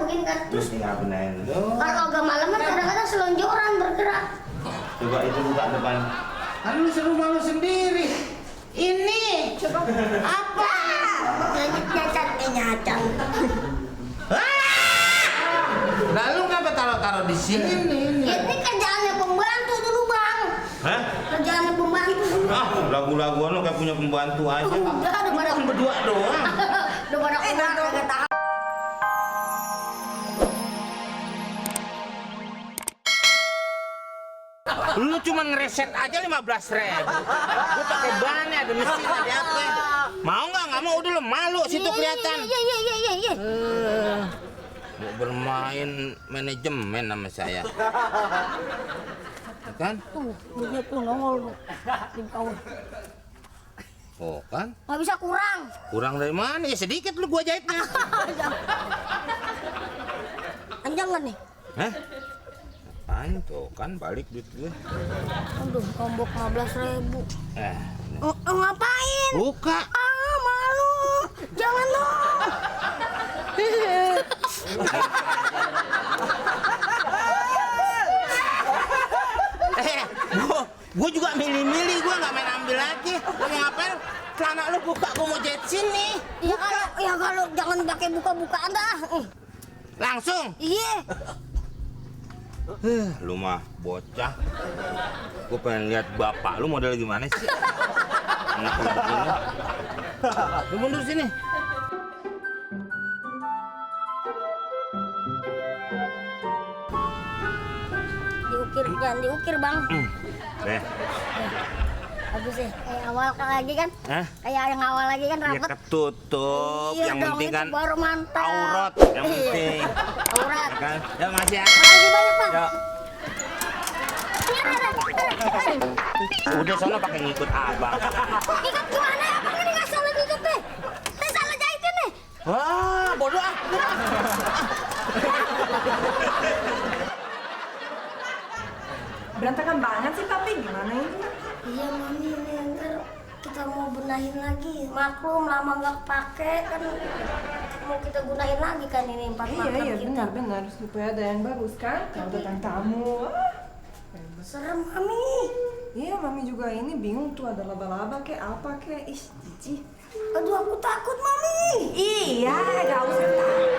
begini kan. Terus tinggal benahin dulu. Kalau agak malam kan kadang-kadang selonjoran bergerak. Coba itu buka depan. Kan lu seru malu sendiri. Ini coba apa? Nyacang. Lalu ngapa taruh di sini? Ini kerjaannya pembantu dulu bang. Hah? Kerjaannya pembantu dulu. Lagu-lagu lu kayak punya pembantu aja. Udah pada Berdua doang. udah pada keluar kagak tahu. Lu cuma ngereset aja 15.000. Lu pakai ban ada mesin ada apa? Mau nggak? Nggak mau udah lu malu situ kelihatan. Iya. Mau bermain manajemen sama saya. Kan? Tuh, begitu nongol di bawah. Oh kan? Nggak bisa kurang. Kurang dari mana? Ya sedikit lu gua jahitnya. Panjang nggak nih? Hah? Apaan tuh? Kan balik duit gue. Aduh, tombok 15.000. Ngapain? Buka. Malu. Jangan dong. Gue juga milih-milih, gue nggak main ambil lagi. Lu mau ngapain? Celana lu buka, gue mau jahit sini. Ya kalau jangan pakai buka-bukaan dah. Langsung. Iya. Lu mah bocah. Gue pengen lihat bapak lu model gimana sih? Anak lu begini. Lu mundur sini. Jangan diukir bang. Bagus sih. Kayak awal lagi kan? Hah? Kayak yang awal lagi kan Ya rapet. ketutup. Iya yang dong, penting itu kan baru mantap. aurat. Yang penting. Aurat. Kan? Ya makasih ya. Makasih banyak bang. Ya. Udah sono pakai ngikut abang. Ikut gimana ya bang? Ini nggak salah ikut nih. Saya salah jahitin nih. Wah, bodoh ah. Berantakan banget sih tapi gimana ini? Iya mami, ini ntar kita mau benahin lagi. Maklum lama nggak kepake kan, mau kita gunain lagi kan ini empat makan Iya kita. benar supaya ada yang bagus kan kalau datang tamu. Serem mami. Iya mami juga ini bingung tuh ada laba-laba kayak apa kayak cici. Aduh aku takut mami. Iya gak usah takut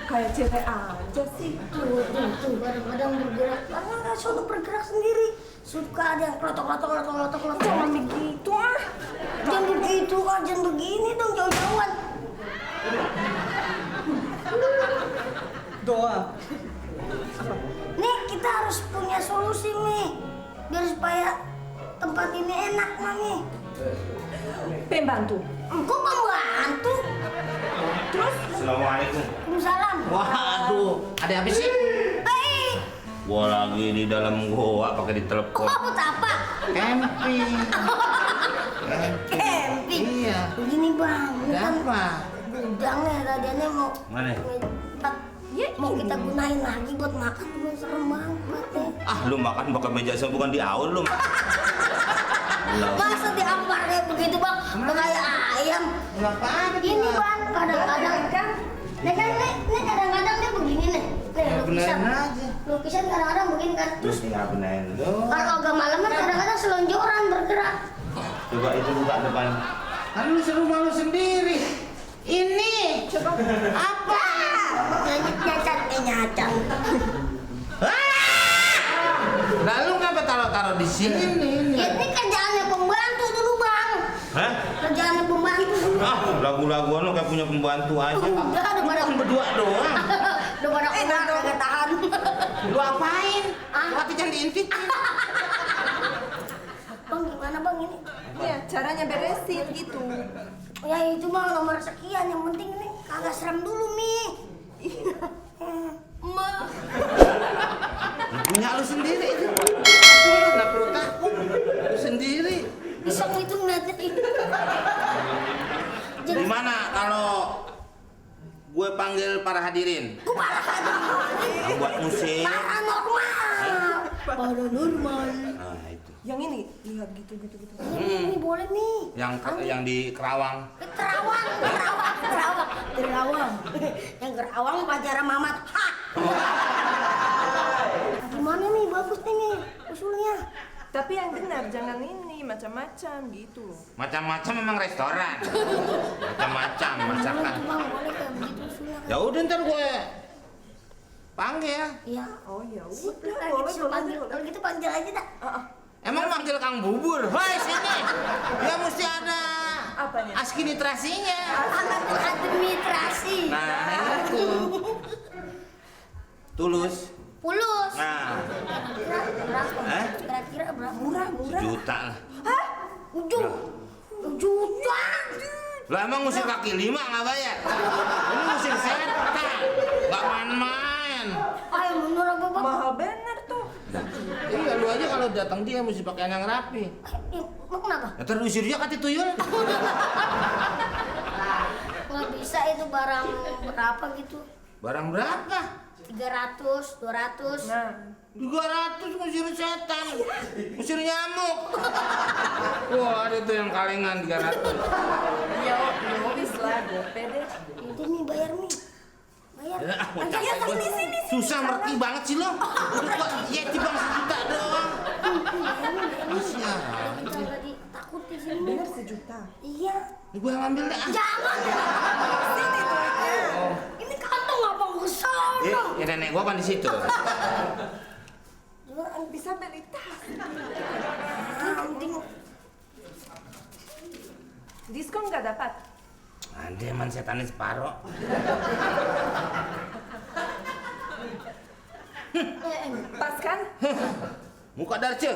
kayak cewek aja sih. Tuh kadang-kadang bergerak. Nggak suka bergerak sendiri. Suka ada yang klotok. Jangan begitu Jangan begitu jangan begini dong jauh-jauhan. Doa. Nih kita harus punya solusi nih biar supaya tempat ini enak mami. Pembantu. Kok pembantu? Terus Assalamualaikum. Waalaikumsalam. Waduh, ada apa sih? Baik. Gua lagi di dalam goa pakai ditelepon. Apa? Camping. Camping. Iya. Begini bang, ini kan Apa? gudangnya tadinya mau Mana? mau kita gunain lagi buat makan, juga serem banget nih. Lu makan pakai meja saya bukan di aul lu. Masa diampar kayak begitu bang, kayak ayam. Ngapain? Ini bang, kadang-kadang kan, nih kadang-kadang dia begini nih. Nih lukisan, aja. lukisan kadang-kadang begini kan. Terus tinggal benahin dulu. Kalau agak malam kan kadang-kadang selonjoran bergerak. Coba itu buka depan. Kan lu seru malu sendiri. Ini coba apa? Nyacang. Lalu ngapa taruh di sini? Ini kerjaannya pembantu dulu bang. Hah? Kerjaannya pembantu dulu. Lagu-lagu lu kayak punya pembantu aja. Udah pada Berdua doang. udah pada keluar kagak tahan. Lu apain? Lu hati jangan diintip. Bang gimana bang ini? iya caranya beresin gitu. Ya itu mah nomor sekian, yang penting ini kagak serem dulu Mi. Ma. Punya lu sendiri itu. Nggak perlu takut. Lu sendiri. Bisa itu ngeliatin itu. Gimana kalau gue panggil para hadirin? Gue parah Yang buat musik. paranormal. Paranormal. Nah itu. Yang ini lihat gitu. Ini boleh nih. Yang di Kerawang. Terawang. Kerawang, Kerawang. Yang Kerawang pacaran Mamat. Ha! Gimana nih, bagus nih usulnya. Tapi yang benar jangan ini macam-macam gitu. Macam-macam memang restoran. Macam-macam masakan. Bang, boleh kayak begitu usulnya. Ya udah ntar gue panggil. Iya. Oh ya Udah, udah, kalau boleh gitu panggil. boleh. Kalau gitu panggil aja dah. Emang manggil Kang Bubur? Hoi sini. Ya mesti ada Apanya? administrasinya. Administrasi. Nah itu. Tulus. Pulus. Nah, Kira-kira berapa? Hah? Kira-kira berapa? Murah. sejuta lah. Hah? Ujung. Juta. Lah emang ngusir kaki lima nggak bayar? Ini ngusir setan. Nggak main-main. Ayo bener apa bang? Mahal bener tuh. Iya lu aja kalau datang dia mesti pakaian yang rapi. Mau kenapa? Ya terusir dia kati tuyul. Nggak bisa itu barang berapa gitu? Barang berapa? 300, 200. Nah, 200 ngusir setan. Ngusir nyamuk. Wah ada tuh yang kalengan 300. ya wis lah, gope deh. Ini nih bayar nih. Bayar. Ya, mau Aja, capek gua. sini. Susah ngerti banget sih lo. Udah kok yeti bang sejuta doang. Kasihan. Kita lagi takut di sini. Bener sejuta. Iya. Ini gue yang ngambil deh. Jangan. Sini duitnya. Ini kantong apa besar? Ya nenek gua kan di situ. Jangan Bisa beli tas. penting. Diskon nggak dapat? Nanti emang setannya separoh. Pas kan? Muka darce.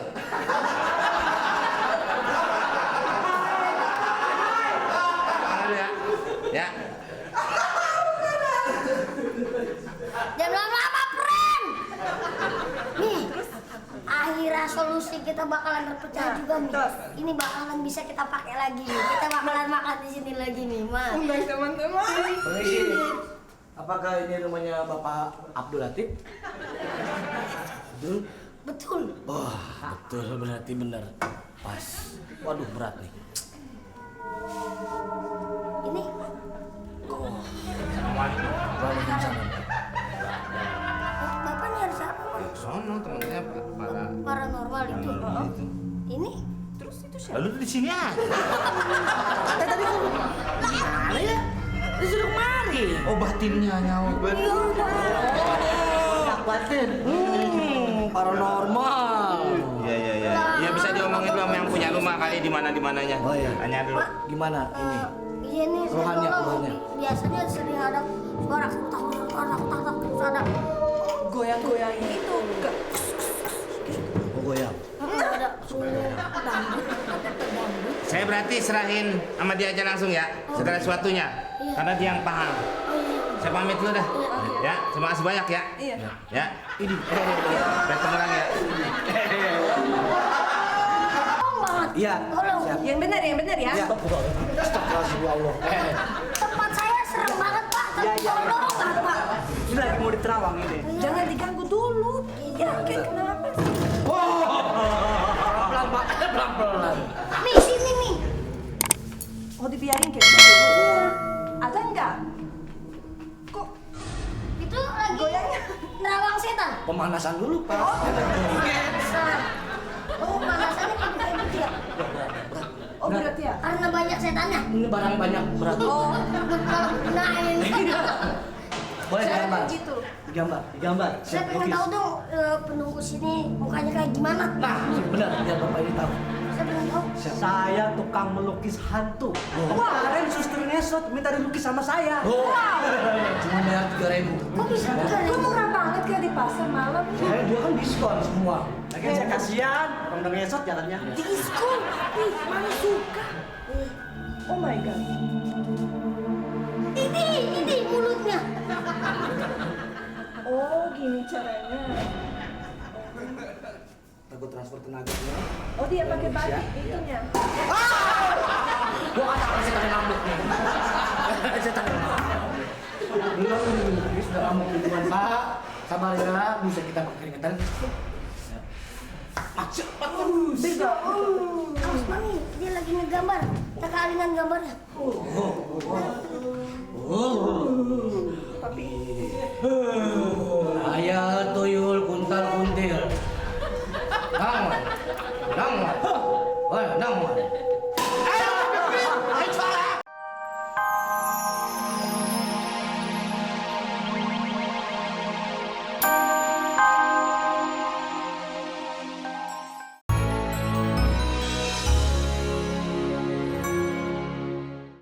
Ya. Ya. Jangan lama-lama, friend. Nih, akhirnya solusi kita bakalan terpecah juga nih. Tos. Ini bakalan bisa kita pakai lagi. Kita bakalan makan di sini lagi nih, Mas. Undang teman-teman. Permisi. Apakah ini rumahnya Bapak Abdul Latif? Betul? Betul. Wah, betul berarti benar. Pas. Waduh, berat nih. Ini Waalaikumsalam. Bapak nih harus apa, Bang? Sono temennya para. Paranormal itu. Ini Terus itu siapa? Lalu di sini aja. Mana ya? Disuruh kemari. Oh batinnya nyawa. Batin. Paranormal. Iya. Ya bisa diomongin dulu sama yang punya rumah kali di mananya. Oh, iya. Tanya dulu. Gimana ini? Iya nih, saya Rohannya, tolong. rohannya. Biasanya sering ada suara tak terus ada Goyang-goyang itu. Oh, goyang. ada dangdut. Saya berarti serahin sama dia aja langsung ya, segala sesuatunya. Iya. Karena dia yang paham. Oh iya. Saya pamit dulu dah. Ya, terima kasih banyak ya. Iya. Ya. Ini. Ketemu lagi ya. Tolong banget. Iya. Tolong. Siap. Yang benar ya. Ya. Astagfirullah. Tempat saya serem banget, Pak. Iya. Tolong, Pak. Sudah lagi mau diterawang ini. Jangan diganggu dulu. Ya, kayak kenapa sih? Pelan, Pak. Pelan-pelan. Nih, sini nih. Oh, dibiarin kayak gitu dulu. Ada nggak? Kok Itu lagi goyangnya? nerawang setan. Pemanasan dulu, Pak. Besar. Oh, panasannya kayak gitu ya? Oh, berarti ya? Karena banyak setannya. Ini barang banyak berat. Oh, Kalau gunain. Boleh saya digambar. kayak gitu. Digambar. Saya Siap, pengen lukis. tahu dong penunggu sini mukanya kayak gimana. Nah, benar biar Bapak ini tahu. Saya pengen tahu. Saya tukang melukis hantu. Kemarin suster ngesot minta dilukis sama saya. Cuma bayar 3.000. Kok bisa bukan? Kok murah banget kayak di pasar malam? Saya dia kan diskon semua. Lagian saya kasihan, orang udah ngesot jalannya. Diskon. Ih, mana suka. Oh my god. Ini mulutnya. Oh, gini caranya. Takut transfer tenaga. Oh, dia pakai batik itunya. Gua kata kalau setan ngamuk nih. Setan ngamuk. Belum, ini sudah ngamuk duluan, Pak. Sabar ya, bisa kita pakai keringetan. Beda. Awas Mami, dia lagi ngegambar. Tak kalingan gambarnya. Papi. Ayah